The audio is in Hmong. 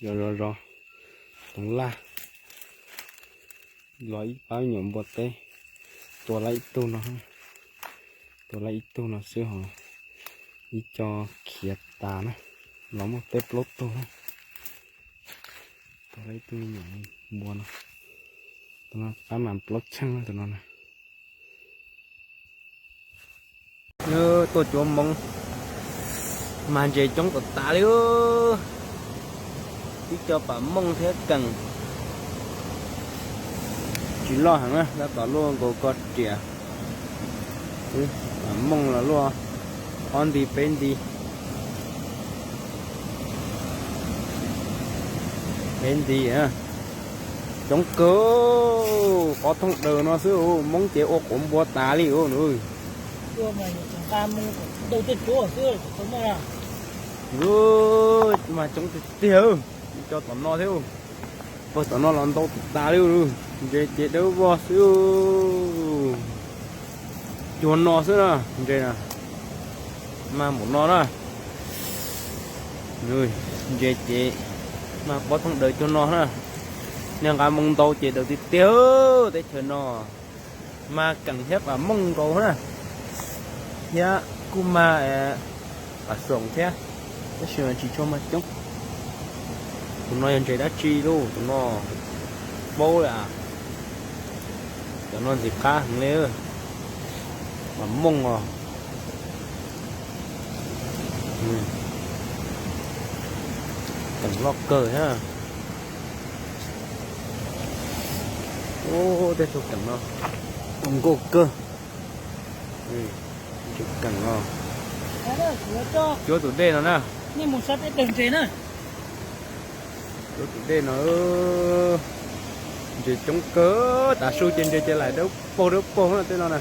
Zov zov zov, toov laj, los ib pab me nyuam npua teb, tua laj ib tug no, tua laj ib tug no xwb ho ib co khiav tas na, los muaj peb plaub tug na. Tua laj ib tug me nyuam npua no, tus no pab mas plaub tsheej tus no na. Tuaj cuab moob mas ntses coob tas tas li, ib co pam mooj thiab kees. Tsis loj heev na, tab tom luaj nkaus ko riam. Pam mooj los luaj ob nti peb nti, peb nti. Coob kawg, qhov thooj daws no xwb, moob ces ua quav npua tas li nws. Mas coob tiag tiag, co tom no thiab, pawg tom no los ntau tas tas li, ntses ces dawb vog xwb. Cuag no xwb na, ntses na, mag npaum no na. Ntses ces mag pob thooj daws cuag no na. Niag nqa moo ntau ces daws tiag tiag, teb chaws no mag kees thiab pam mooj nkaus na, thiab kuj mag pam xoom thiab, tab sis mas tsis tshua mag coob. Tus no yog ntses dab tsi lauj? Tus no paub li, cov no ntxim qab heev li. Pam mooj os. Kees loj kawg thiab. Ub, tej tug keem no zoo nkauj kawg. Keem no. Cuab tus dej no na. Cuab tus dej no, ntses coob kawg, tav su ces ntses ces laim dawb paug dawb paug na tej no na.